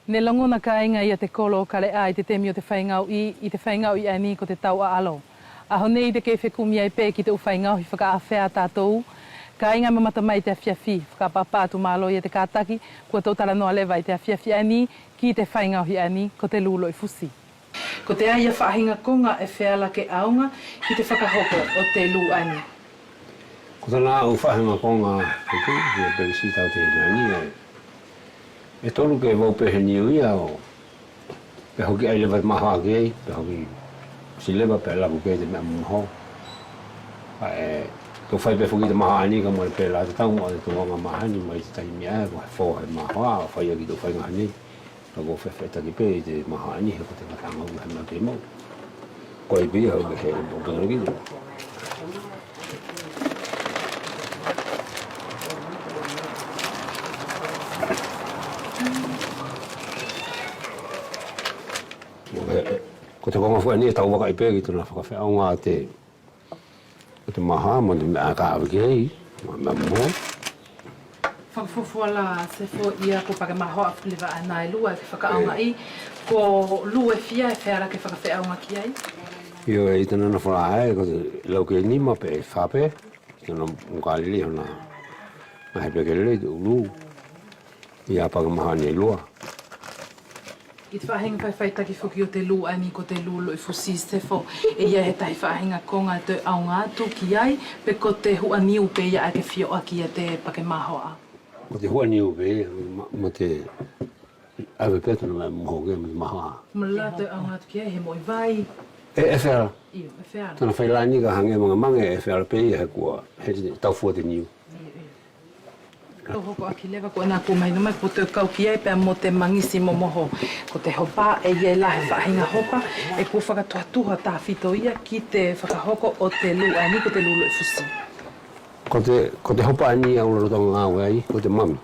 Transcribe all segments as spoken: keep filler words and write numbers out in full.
Neʻe logona kāiga ia te kolo ʻo Kaleʻa ʻi te temi ʻo te faigaohi, ʻi te faigaohi ʻaeni ko te tau ʻaʻalo. ʻAho nei ʻe kei fekumi ai pe ki te ʻu faigaohi fakaʻafea ʻa tatou. Kāiga, mamata mai te afiafi, fakaʻapaʻapa atu, mālō ia te kātaki, kua tou talanoa leva ʻi te afiafi ʻaeni ki te faigaohi ʻaeni ko te lū loʻifusi. Kotea ia faʻahiga koga ʻe feala ke ʻaoga ki te fakahoko ʻo te lū ʻaeni? Ko tana ʻu faʻahiga koga, ʻe tolu, ia pe ʻe ʻi ai tau te nani, ʻe, ʻe tolu ke vau pe he niu ia ʻo, pe hoki ai leva te mahoa ki ai, pe hoki ʻosi leva pe laku ki ai te meʻa momoho. ʻAe, tou fai pe foki te mahoa ʻaeni kaʻe mole pe la te tau mo te tuʻuga mahani mai te taimi ʻae, ko he fō he mahoa, ʻo fai ʻaki tou faiga ʻaeni. Kaʻe ko feafeaʻi taki pe ʻi te mahoa ʻaeni, he ko te gataʻaga ʻu he meʻa kei maʻu. Ko ai pe ia, he, he, he, ko te koga foki ʻaeni ʻe tau vakaʻi pe ki tona fakafeʻauga ʻa te ʻo te mahoa mo te meʻa ka ʻave ki ai, mo te meʻa momoho. Fakafuafua la Sefo ia ko pake mahoa foki leva ʻaena ʻe lua ʻe ke fakaʻaogaʻi, ko lū ʻe fia ʻe feala ke fakafeʻauga ki ai? Io, ʻi tana nofo la ʻae, ko te lau ke nima pe ʻe fa pe, ʻi tana muka lelei hona, ʻae pe ke lelei te ʻu lū. Ia pake mahoa ʻaeni ʻe lua. ʻI te faʻahiga faifaitaki foki ʻo te lū ʻaeni ko te lū loʻifusi Sefo, ʻe ʻi ai he tahi faʻahiga koga ʻe toe ʻaoga atu ki ai, pe ko te huʻa niu pe ia ʻae ke fio ʻaki ia te pake mahoa? Ko te huʻa niu pe ia, mo, mo te ʻave pe tona meʻa momoho ki ai mo te mahoa. Mole la toe ʻaoga atu ki ai he moʻi vai? ʻE, ʻe feala. Io, ʻe feala. Tana fai la ʻaeni ka hage magemage ʻe feala pe ia he kua, he tau fua te niu. Io, io. Tou hoko ʻaki leva ko ʻena kua mahino mai, kua toe kau ki ai pea mo te magisi momoho. Ko te hopa, ʻe ʻi ai la he faʻahiga hopa ʻe kua fakatuhatuha tafito ia ki te fakahoko ʻo te lū ʻaeni ko te lū loʻifusi? Ko te, ko te hopa ʻaeni ʻe au lolotoga gaue ai, ko te mami.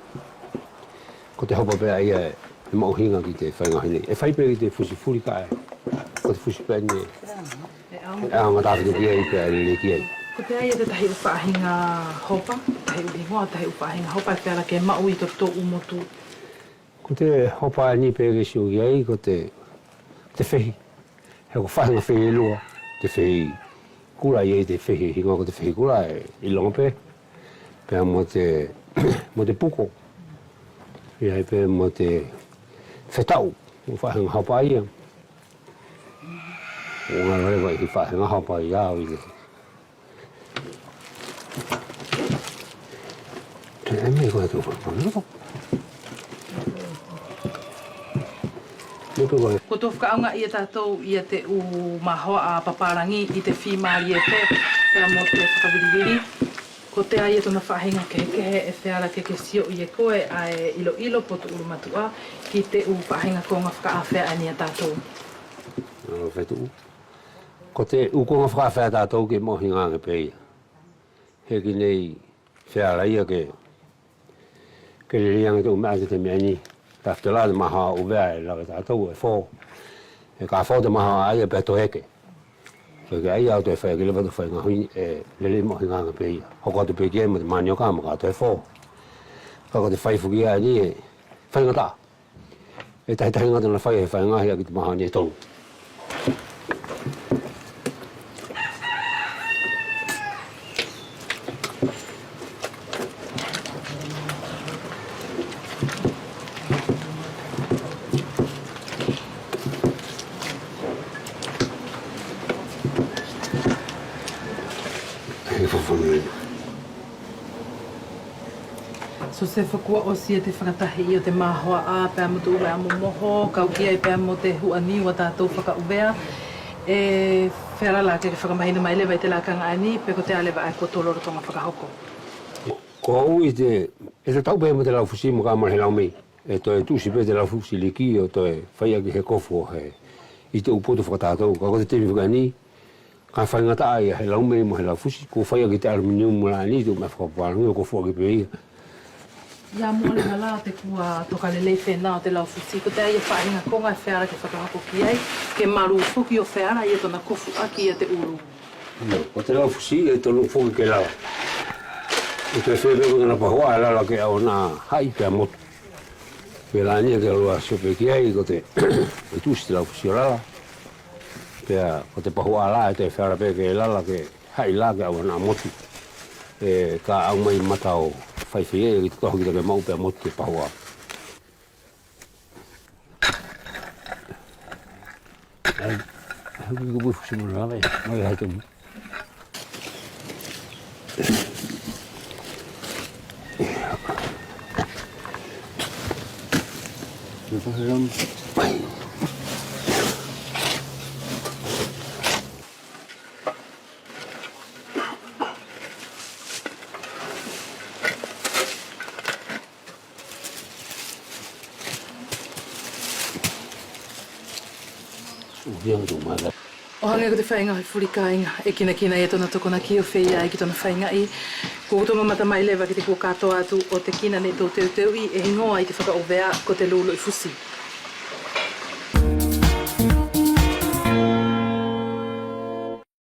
Ko te hopa pe ia ʻe maʻuhiga ki te faiga ʻaeni. ʻE fai pe ki te fusi fuli kaʻe ko te fusi pe ʻaeni ʻe ʻaoga tafito ki ai pea lelei ki ai. Kotea ia te tahi ʻu faʻahiga hopa, tahi ʻu higoa, tahi ʻu faʻahiga hopa ʻe feala ke maʻu ʻi totatou ʻu motu? Ko te hopa ʻaeni pe ke sio ki ai ko te, te fehi. He ko faʻahiga fehi ʻe lua, te fehi kula, ʻi ai te fehi, higoa ko te fehi kula ʻe iloga pe. Pea mo te, mo te puko. ʻI ai pe mo te fetaʻu, ko faʻahiga hopa ia. Ko galo leva ʻi faʻahiga hopa ia ʻo ʻi te. Te ʻae mai ko ʻe tou faʻahiga hopa. Kua tou fakaʻaogaʻi e tatou ia te ʻu mahoa ʻa papalagi ʻi te fimalie pe, pea mo te fakavilivili. Kotea ia tona faʻahiga kehekehe ʻe feala ke ke sioʻi e koe ʻae ʻiloʻilo potu ʻulumatuʻa ki te ʻu faʻahiga koga fakaʻafea ʻaeni ʻa tatou? Fetuʻu. Ko te ʻu koga fakaʻafea ʻa tatou ke maʻuhiga age pe ia. He ki nei feala ia ke, ke lelei age te ʻu meʻa ʻi te temi ʻaeni. Tafito la te mahoa ʻUvea ʻe lava e tatou ʻe fō. ʻE ka fō te mahoa ʻaia pea toe eke. Pea ke ʻaia ʻo toe fai ake leva te faiga ʻaho ʻe lelei maʻuhiga age pe ia. Hoko atu pe ki ai mo te manioka mo ka toe fō. Kaʻe ko te fai foki ia ʻaeni ʻe faigataʻa. ʻE tahitahi gata na fai he faiga ʻahi ʻaki te mahoa ʻaeni ʻe tolu. Sosefo, kua ʻosi ia te fakatahiʻi ʻo te mahoa pea mo te ʻu meʻa momoho, kau ki ai pea mo te huʻa niu ʻa tatou fakaʻuvea. ʻE feala la ke fakamahino mai leva ʻi te lakaga ʻaeni pe kotea leva ʻae ko tou lolotoga fakahoko? Ko au ʻi te, ʻe tatau pe mo te laufusi mo ka mole he laumei. ʻE toe tuʻusi pe te laufusi liki ʻo toe fai ʻaki he kofu ʻo he, ʻi te ʻu potu fakatatou. Kaʻe ko te temi fakaʻaeni, ka faigataʻa ia he laumei mo he laufusi, kua fai ʻaki te aluminium mo la ʻaeni te ʻu meʻa fakapapalagi ʻo kofu ʻaki pe ia. Ia muʻa leva la te kua tokalelei fenā ʻo te laufusi, kotea ia faʻahiga koga ʻe feala ke fakahoko ki ai, ke malū foki ʻo feala ia tona kofu ʻaki ia te ʻulu? Io, ko te laufusi ʻe tonu foki ke lala. ʻE toe fia pe ko tona pahoa ʻe lala ke ʻaua na haʻi pea motu. Pea la ʻaeni ke lua sio pe ki ai ko te, te tuʻusi te lau fusiolala. Pea ko te pahuʻa la ʻe te feala pe ke lala ke haʻi la ke ʻau ʻana motu. ʻE ka ʻau mai mata ʻo faifai ʻe ki te toho kita ke maʻu pea motu te pahuʻa. Ai, ai, ko fusiolala, mai hai te mu. ʻO hage ko te faiga ʻo he fuli kaiga ʻe kinakina ia tona tokonaki ʻo feia ai ki tona faigaʻi. Kua tou mamata mai leva ki te kua katoa atu ʻo te kina neʻe tou teuteuʻi ʻe higoa ʻi te fakaʻuvea ko te lū loʻi fusi.